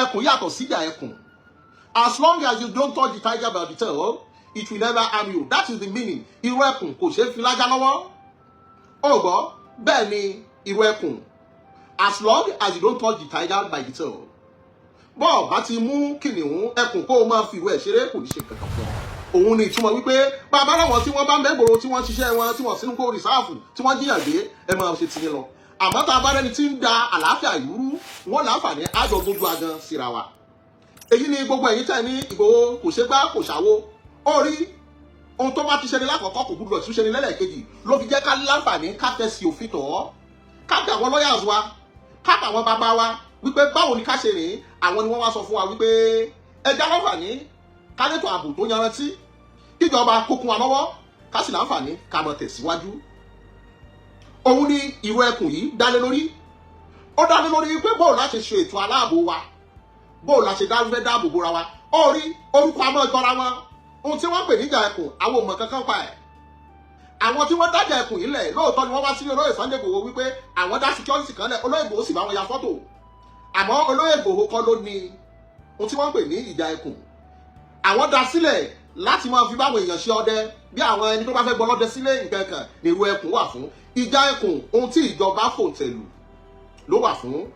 Ẹkùn yàtọ̀ síjà ẹkùn. As long as you don't touch the tiger by the tail, it will never harm you. That is the meaning. Ìrù ẹkùn kò ṣeé fi lájá lọ́wọ́. Ó gbọ́, bẹ́ẹ̀ ni ìrù ẹkùn, as long as you don't touch the tiger by the tail, bọ́ọ̀ bá ti mú kìnìún ẹkùn kó o máa fi ìrù ẹ̀ ṣeré, kò ní ṣe kankan fún ọ. Òun ni ìtumọ̀ wípé bàbá láwọn tí wọ́n bá ń bẹ́gbòrò, tí wọ́n ṣiṣẹ́ wọn, tí wọ́n sínú kó reserve, tí wọ́n jíyàn gbé, ẹ máa ṣe tiyín lọ. Àmọ́ tá a bá rẹ́ni tí ń da àlàáfíà ìlú rú, wọ́n láǹfààní àjọ gbogbo agan síra wa. Èyí ni gbogbo ẹ̀yin tẹ́ ní Ìgbòho kò ṣe gbá, kò ṣàwo. Ó rí ohun tó bá ti ṣe ni lákọ̀ọ́kọ́, kò gbúdọ̀ tún ṣe ni lẹ́lẹ́kejì. Ló fi jẹ́ ká láǹfààní ká fẹ́ sí òfin tọ̀ ọ́, ká bẹ̀ àwọn lawyers wa, ká bẹ̀ àwọn bàbá wa wípé báwo ni ká ṣe rìn. Àwọn ni wọ́n wá sọ fún wa wípé ẹja láǹfààní ká létò ààbò tó yanrantí, kíjọba kó kún wa lọ́wọ́, ká sì láǹfààní ká mọ̀ tẹ̀síwájú. Òun ni ìrù ẹkùn yìí dálé lórí. Ó dálé lórí pé bóò láti ṣe ètò aláàbò wa, bóò la ṣe fẹ́ dáàbò bora wa. Ó rí orúkọ àmọ́ ìjọra wọn. Ohun tí wọ́n pè níjà ẹkùn, àwọn ò mọ̀ kankan pa ẹ̀. Àwọn tí wọ́n dájà ẹkùn yìí lẹ̀, lóòótọ́ ni wọ́n wá sílé olóyè Sunday Igboho wípé àwọn dá security kan lẹ̀. Olóyè Igboho sì bá wọn ya fọ́tò, àmọ́ olóyè Igboho kọ́ ló ní ohun tí wọ́n pè ní ìjà ẹkùn. Àwọn dá sílẹ̀ láti máa fi báwọn èèyàn ṣe ọdẹ, bí àwọn ẹni tó bá fẹ́ gbọ́ lọ́dẹ sílé nǹkan kan ní irú ẹkùn wà fún. Ìjà ẹkùn, ohun tí ìjọba fòǹtẹ̀lù ló wà fún.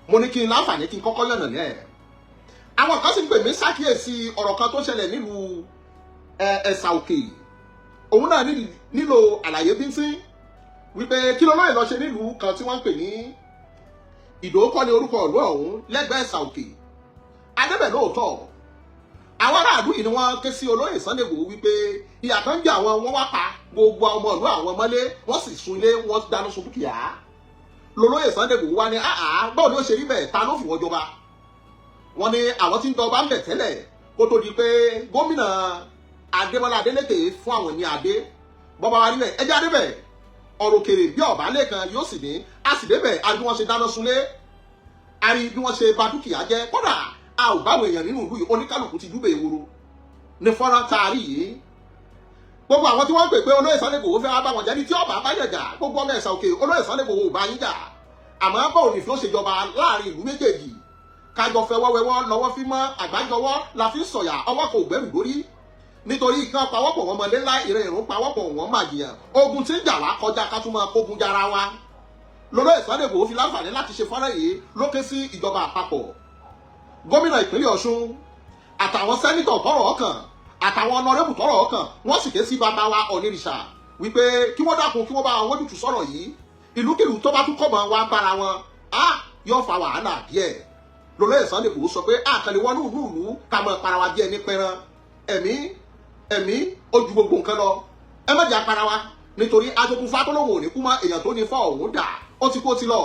Mo ní kí n láǹfààní kí n kọ́kọ́ yànnà ní ẹ̀. Àwọn kan sì ń pè mí ṣàkíyèsí ọ̀rọ̀ kan tó ṣẹlẹ̀ nílùú Ẹ̀sà Òkè. Òun náà nílò àlàyé bíntín wípé kí ló lóye lọ ṣe nílùú kan tí wọ́n ń pè ní Ìdókọ́ ní orúkọ ìlú ọ̀hún lẹ́gbẹ̀ẹ́ Ẹ̀sà Òkè. Adébẹ̀ lóòótọ́, àwọn aráàlú yìí ni wọ́n ké sí olóyè Sunday Igboho wípé ìyà kan jẹ àwọn, wọ́n wá pa gbogbo ọmọ ìlú àwọn mọ́lé, wọ́n sì sun ilé, wọ́n dáná sun dúkìá. Lolóyè Sunday Igboho wá ní àá, báwo ni ó ṣe rí bẹ́ẹ̀? Ta ló fi wọ́n jọba? Wọ́n ní àwọn tí ń jọba ń bẹ̀ tẹ́lẹ̀ kó tó di pé gómìnà Adémọ́lá Adélékè fún àwọn ní adé. Bọ́ba wa rí bẹ́ẹ̀, ẹjẹ́ adébẹ̀ ọ̀rọ̀ òkèrè bí ọ̀bá lẹ́kan yóò sì ní a sì débẹ̀, a rí bí wọ́n ṣe dáná sunlé, a rí bí wọ́n ṣe bà dúkìá jẹ́. Kódà a ò báwọn èèyàn nínú ìlú yìí, oníkálukú ti dúbẹ̀ ewúro ní fọ́nrán tá a rí yìí. Gbogbo àwọn tí wọ́n ń pè pé olóyè Sunday Igboho fẹ́ wá bá wọn jà ní tí ọba bá yẹ̀ jà, gbogbo ọmọ Ẹ̀sà Òkè, olóyè Sunday Igboho ò bá yín jà. Àmọ́ báwo ni ìfẹ́ ó ṣe jọba láàrin ìlú méjèèjì? Kájọ fẹwọ́wẹ́wọ́ lọ́wọ́ fi mọ́, àgbájọwọ́ la fi sọ̀yà, ọwọ́ kò gbẹ́rù lórí, nítorí ìkan pawọ́pọ̀ wọn mọ̀lé ńlá, ìrìn ìrún pawọ́pọ̀ wọn máa jìyàn. Ogun tí ń jà wá kọjá ká tún máa kógun jára wa. Lolóyè Sunday Igboho fi láǹfààní láti ṣe fọ́nrán yìí lókè sí ìjọba àpapọ̀, gómìnà ìpínlẹ̀ Ọ̀ṣun, àtàwọn senator tọ́rọ̀ ọkàn, àtàwọn honourable tọ́rọ̀ ọkàn. Wọ́n sì ké sí bàbá wa Ọ̀nìrìṣà wípé kí wọ́n dákun, kí wọ́n bá wọn wójútùú sọ̀rọ̀ yìí. Ìlúkìlú tó bá tún kọ́ mọ́ wa bára wọn á yóò fa wàhálà díẹ̀. Lolóyè Sunday Igboho sọ pé àkànlè wọnú ìlú ìlú ká mọ para wa díẹ̀ ní pẹran. Ẹ̀mí ẹ̀mí ó ju gbogbo nǹkan lọ. Ẹ má jẹ́ apara wa, nítorí ajogun fa tó lóun ò ní kú mọ́. Èèyàn tó ní fọ́ òun dà, ó ti kú, ó ti lọ.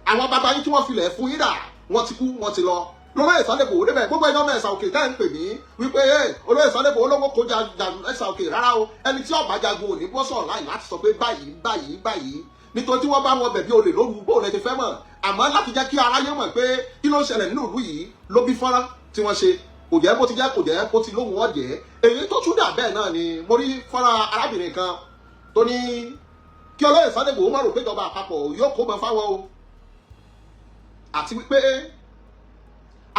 Àwọn bàbá yín tí wọ́n filẹ̀ fún yín dà? Wọ́n ti kú, wọ́n ti lọ. Lolóyè Sunday Igboho débẹ̀. Gbogbo ẹ̀yàn ọmọ Ẹ̀sà Òkè tẹ́ ń pè mí wípé olóyè Sunday Igboho olówó kó jagun Ẹ̀sà Òkè, rárá o. Ẹni tí ọba jagun ò ní bọ́ sọ̀rọ̀ láì láti sọ pé báyìí báyìí báyìí, nítorí tí wọ́n bá wọn bẹ̀ bí olè lóru, bóun ẹ ti fẹ́ mọ̀. Àmọ́ láti jẹ́ kí aráyé mọ̀ pé kí ló ń ṣẹlẹ̀ nínú ìlú yìí ló bí fọ́nrán tí wọ́n ṣe. Kò jẹ́ bó ti jẹ́, kò jẹ́ bó ti lóhùn ọ̀jẹ́. Èyí tó tún dà bẹ́ẹ̀ náà ni mo rí fọ́nrán arábìnrin kan tó ní kí olóyè Sunday Igboho má rò pé ìjọba àpapọ̀ yóò kó mọ fáwọn o, àti wípé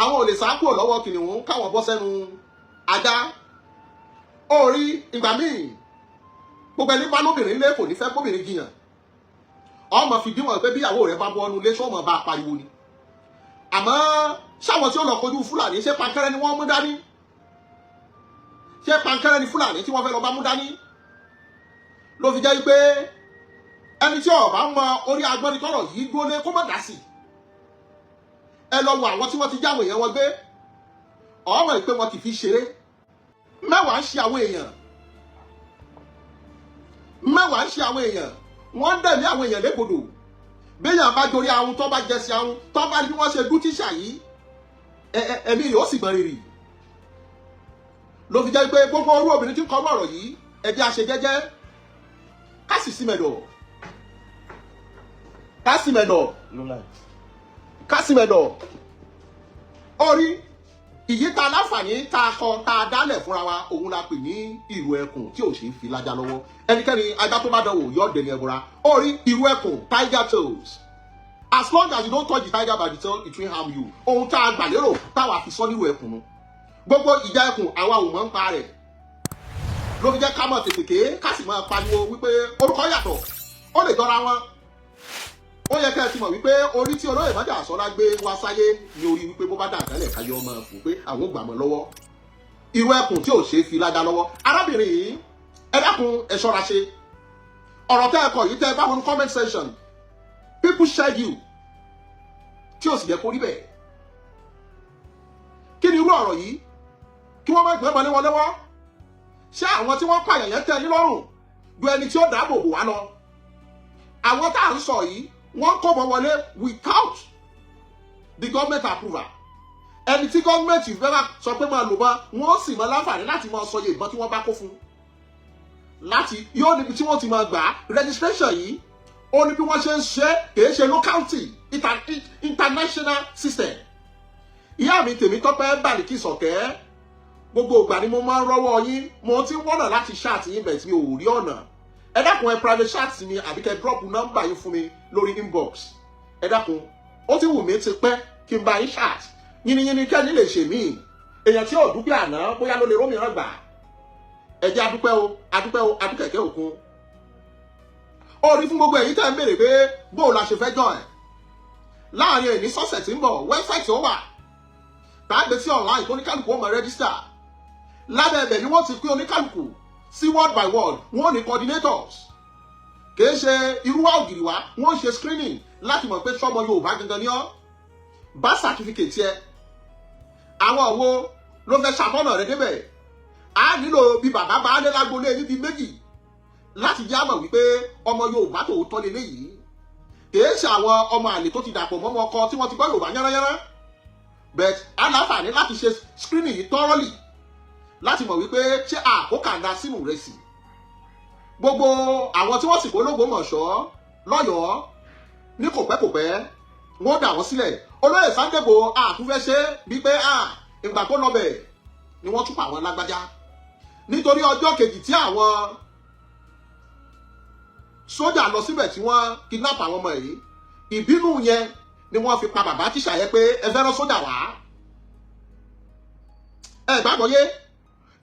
àwọn ò lè sá kúrò lọ́wọ́ kìnìún káwọn bọ́ sẹ́nu ajá. Ó rí ìgbà míì, gbogbo ẹni bá lóbìnrin lé kò ní fẹ́ kóbìnrin jiyàn. Ọmọ fi díwọ̀n pé bíyàwó rẹ̀ bá bọ́ ọ́nú ilé, sọ́mọ bá pariwo ni. Àmọ́ sáwọn tí ó lọ kojú Fúlàní, ṣé pankẹ́rẹ́ ni wọ́n mú dání? Ṣé pankẹ́rẹ́ ni Fúlàní tí wọ́n fẹ́ lọ bá mú dání? Ló fi jẹ́ pé ẹni tí ó bá mọ orí agbọ́nrin tọrọ yìí dúró lé, kó má dá sí. Ẹ lọ wo àwọn tí wọ́n ti jáwọ́ èèyàn wọn gbé, ọmọ ìpè wọn kì í fi ṣeré. Mẹ́wàá ń ṣe àwọn èèyàn, mẹ́wàá ń ṣe àwọn èèyàn, wọ́n ń dẹ̀mí àwọn èèyàn légbodò. Béèyàn bá jorí ahun, tó bá jẹ sí ahun, tó bá rí bí wọ́n ṣe dú tíṣà yìí, ẹ̀mí rẹ̀ ó sì gbọ́n rírì. Ló fi jẹ́ pé gbogbo orú obìnrin tí ń kọrú ọ̀rọ̀ yìí, ẹ jẹ́ á ṣe jẹ́jẹ́, ká sì sí mẹ́dọ̀, ká sì mẹ́dọ̀, ká sì mẹ́dọ̀. Orí ìyí ta láǹfààní tá a kọ tá a dálẹ̀ fúnra wa, òun la pè ní ìrù ẹkùn tí ò ṣe é fi lájà lọ́wọ́ ẹnikẹ́ni. Ajá tó bá dánwò yóò dẹni ẹ̀bùra. Orí ìrù ẹkùn, tiger tails. As long as you don't touch the tiger by the tail, it will harm you. Ohun tá a gbà lérò táwa fi sọ nírò ẹkùn nu. Gbogbo ìjà ẹkùn, àwa ò mọ̀ ń pa rẹ̀, ló fi jẹ́ ká mọ̀ tètè ké, ká sì máa pariwo wípé orúkọ yàtọ̀, ó lè jọra wọn. Ó yẹ kẹ́ ẹ ti mọ̀ wípé orí tí olóyè Májàsọ́lá gbé wá sáyé ní orí wípé bó bá dà tẹ́lẹ̀, káyọ̀ ọmọ fò pé àwọn ò gbà mọ́ lọ́wọ́. Irú ẹkùn tí ò ṣeé fi lájà lọ́wọ́. Arábìnrin yìí, ẹ dákun, ẹ ṣọ́ra ṣe. Ọ̀rọ̀ tẹ́ ẹ kọ yìí, tẹ́ ẹ bá wọn comment section, people share you, tí ò sì yẹ kó rí bẹ́ẹ̀. Kí ni irú ọ̀rọ̀ yìí? Kí wọ́n má gbé ọmọlé wọn lọ́wọ́? Ṣé àwọn tí wọ́n pààyàn yẹn tẹ́ ní lọ́rùn ju ẹni tí ó dáàbò bò wá lọ? Àwọn tá à ń sọ yìí, wọ́n kó bọ̀ wọlé without the government approval. Ẹni tí gọ́ọ̀mẹ̀ntì fẹ́ bá sọ pé máa lò mọ́, wọ́n sì máa láǹfààní láti máa sọ iye ìbọn tí wọ́n bá kó fún láti yóò níbi tí wọ́n ti máa gbà á. Registration yìí, ó ní bí wọ́n ṣe ń ṣe, kìí ṣe locality, international system. Ìyá mi Tèmítọ́pẹ́ Bàlíkì Sọ̀kẹ́, gbogbo ìgbà ni mo máa ń rọ́wọ́ yín. Mo ti ń wọ́nà láti chat yín bẹ̀ tí mi ò rí ọ̀nà. Ẹ dákun, ẹ private chat mi àbí kẹ́ drop nọ́mbà yín fún mi lórí inbox. Ẹ dákun, ó ti wù mí ti pẹ́ kí n bá yín chat. Yìnyínyìnyín kẹ́ni lè ṣe mí. Èèyàn tí ò dúpẹ́ àná, bóyá ló lè rómìíràn gbà. Ẹ jẹ́ adúpẹ́ o, adúpẹ́ o, adúkẹ̀kẹ́ òkun. Ó rí fún gbogbo èyí tẹ́ ń béèrè pé bó o la ṣe fẹ́ join. Láàrin èní sọ́sẹ̀ tí ń bọ̀, website ó wà tá a gbé sí online tó oníkálukú ó máa register. Lábẹ́ ẹbẹ̀ ni wọ́n ti pín oníkálukú sí ward by ward. Wọ́n ní coordinators, kìí ṣe irúwà ògiri wa. Wọ́n ṣe screening láti mọ̀ pé sọ́mọ Yorùbá gangan ni ọ́, birth certificate yẹ. Àwọn wo ló fẹ́ ṣàtọ́nà rẹ débẹ̀? A nílò bí bàbá bá lé lágbolé níbi méjì láti jẹ́ àmọ̀ wípé ọmọ Yorùbá tòótọ́ lélẹ́yìí, kìí ṣe àwọn ọmọ àlè tó ti dàpọ̀ mọ́mọ́ ọkọ tí wọ́n ti gbọ́ Yorùbá yánnayánná. But a láǹfààní láti ṣe screening yìí thoroughly láti mọ̀ wípé ṣé àkókàndá sínú rẹ̀ sí. Gbogbo àwọn tí wọ́n sì kó l'Ógbómọ̀ṣọ́, lọ́yọ̀ọ́ ní kòpẹ́kòpẹ́, wọ́n dà wọ́n sílẹ̀. Olóyè Sunday Igboho àtúnfẹ́ ṣe bíi pé ìgbà tó lọ bẹ̀ ni wọ́n tún pa àwọn lágbájá, nítorí ọjọ́ kejì tí àwọn sójà lọ síbẹ̀ tí wọ́n kidnap àwọn ọmọ yìí, ìbínú yẹn ni wọ́n fi pa bàbá tíṣà yẹn pé ẹ fẹ́ rán sójà wá. Ẹ gbàgbọ́ yé,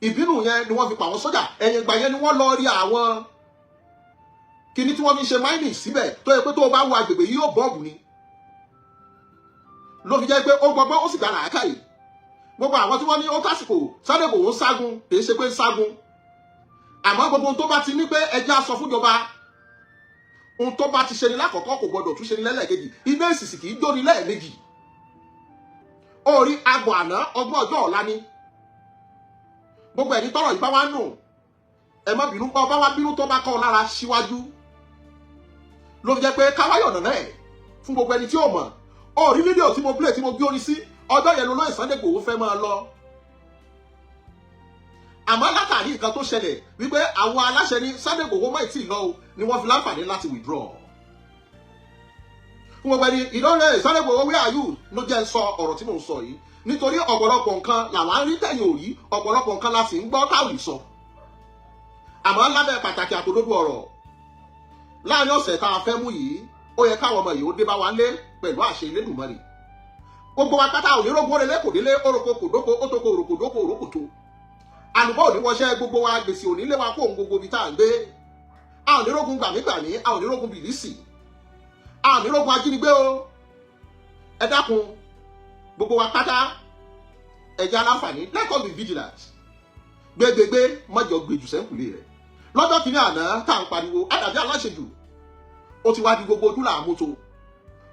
ìbínú yẹn ni wọ́n fi pa àwọn sójà. Ẹ̀yìn ìgbà yẹn ni wọ́n lọ rí àwọn kíní tí wọ́n fi ń ṣe mining síbẹ̀, tó yẹ pé tó o bá wo agbègbè yìí, yóò bọ́ọ̀bù ni. Ló fi jẹ́ pé ó gbọgbọ́n, ó sì gbà làákàyè. Gbogbo àwọn tí wọ́n ní ó tásìkò, Sunday Igboho ń ságun, kì í ṣe pé ń ságun. Àmọ́ gbogbo ohun tó bá ti ní pé ẹjẹ́ á sọ fúnjọba, ohun tó bá ti ṣe ni lákọ̀ọ́kọ́ kò gbọdọ̀ tún ṣe ni lẹ́lẹ́kejì. Iná èsìsì kì í jóni lẹ́ẹ̀mejì. Orí agbọ̀n àná, ọgbọ́n ọjọ́ ọ̀la ni. Gbogbo ẹni tọ́rọ̀ yìí bá wá nù, ẹ má bínú. Bá wá bínú, tó bá kọ́ ọ lára síwájú, ló fi jẹ́ pé káwáyọ̀ nàná ẹ̀ fún gbogbo ẹni tí ò mọ̀. Ó rí fídíò tí mo play, tí mo gbé orin sí, ọjọ́ yẹn lolóyè Sunday Igboho fẹ́ máa lọ. Àmọ́ látàrí nǹkan tó ṣẹlẹ̀ wípé àwọn aláṣẹ ní Sunday Igboho má tí ì lọ o, ni wọ́n fi láǹfààní láti withdraw. Fún gbogbo ẹni ìdánwò Sunday Igboho, where are you, ló jẹ́ ń sọ ọ̀rọ̀ tí mò ń sọ yìí, nítorí ọ̀pọ̀lọpọ̀ nǹkan làwọn ń rí tẹ̀yìn ò rí, ọ̀pọ̀lọpọ̀ nǹkan la sì ń gbọ́ táwọn sọ. Àmọ́ lábẹ́ pàtàkì àtòdodo ọ̀rọ̀, láàrin ọ̀sẹ̀ tá a fẹ́ mú yìí, ó yẹ káwọn ọmọ yìí ó dé bá wa lé pẹ̀lú àṣẹ Elédùmarè. Gbogbo wa pátá òní rógbó relé kò délé, oroko kò dóko, ó toko òròkò dóko òrókòtò, àlùbọ́ òní wọṣẹ́ gbogbo wa, gbèsè òní lé wa kó òun gbogbo ibi tá à ń gbé. A ò ní rógun gbàmígbàmí, a ò ní rógun bìlísì, a ò ní rógun ajínigbé o. Ẹ dákun, gbogbo wa pátá, ẹ jẹ́ aláǹfààní, let us be vigilant. Gbégbégbé mọ́jọ gbèjù sẹ́ńkùlé rẹ̀. Lọ́jọ́ kìíní àná tá à ń pariwo àdàbí aláṣejù, ó ti wá di gbogbo ojú làámú tó.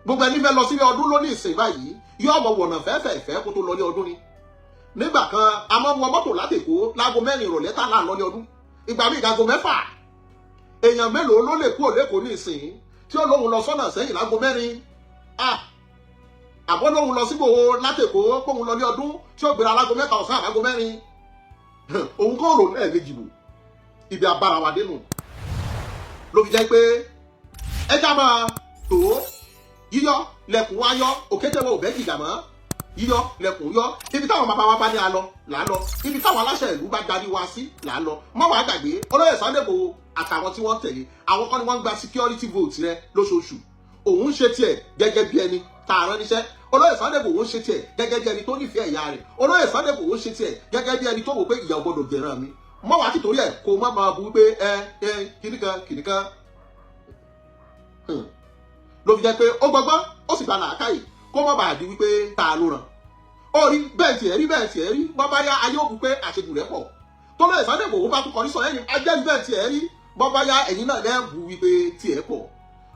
Gbogbo ẹni fẹ́ lọ sílé ọdún lónìí ìsìn báyìí, yóò mọ wọ̀nà fẹ́fẹ̀ẹ́fẹ́ kó tó lọlé ọdún ni. Nígbà kan, a máa ń wọ mọ́tò látèkó láago 4 ìrọ̀lẹ́ tá là ń lọlé ọdún, ìgbà míì ìdágo 6. Èèyàn mélòó ló lè kúrò lẹ́kọ̀ọ́ ní ìsìn tí ó lóun lọ sọ́nà sẹ́yìn láago 4, àbọ̀ lóun lọ sígbòho látèkó kóun lọlé ọdún, tí ó gbéra láago 3 ọ̀sán àbágo 4? Òun kò rò lẹ́ẹ̀mejì wò. Ibi abára wa dénú ló fi jẹ́ pé ẹja máa tó yíyọ lẹkùn wá yọ òkété wo òbẹ́ jìgà mọ́. Yíyọ lẹkùn yọ. Ibi táwọn bàbá wa bá ní a lọ là á lọ, ibi táwọn aláṣẹ ìlú bá darí wa sí là á lọ. Mọ́ wàá gbàgbé, olóyè Sunday Igboho àtàwọn tí wọ́n tẹ̀lé, àwọn kan ni wọ́n ń gba security vote rẹ lóṣooṣù. Òun ṣe tiẹ̀ gẹ́gẹ́ bí ẹni tá a rán níṣẹ́. Olóyè Sunday Igboho ń ṣe tiẹ̀ gẹ́gẹ́ bí ẹni tó nífẹ̀ẹ́ ìyá rẹ̀. Olóyè Sunday Igboho ń ṣe tiẹ̀ gẹ́gẹ́ bí ẹni tó wò pé ìyà ò gbọdọ̀ jẹ̀ràn mi mọ́ wàá tìtorí ẹ̀ kó má máa bu wípé ẹ ẹ kìnìkan kìnìkan ló fi jẹ́ pé ó gbọ́gbọ́n, ó sì gba làákàyè, kó má bàa di wípé ta ló ràn ó rí bẹ́ẹ̀ tiẹ̀ rí, bẹ́ẹ̀ tiẹ̀ rí. Bọ́ bá yá, ayé òkú pé àṣejù rẹ̀ pọ̀. Tó lóye Sunday Igboho bá tún kọrí sọ ẹ̀yìn ajẹ́rìí, bẹ́ẹ̀ tiẹ̀ rí. Bọ́ bá yá, ẹ̀yin náà lẹ́ẹ̀bù wípé tiẹ̀ pọ̀,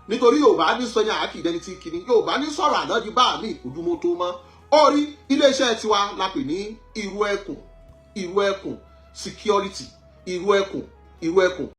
nítorí Yorùbá ní sọ ní àákìdẹni tí kìíní Yorùbá ní sọ̀rọ̀ àná di bá mi ojúmọ́ tó mọ́. Ó rí iléeṣẹ́ tiwa la pè ní Ìrù Ẹkùn, Ìrù Ẹkùn Security, Ìrù Ẹkùn, Ìrù Ẹkùn.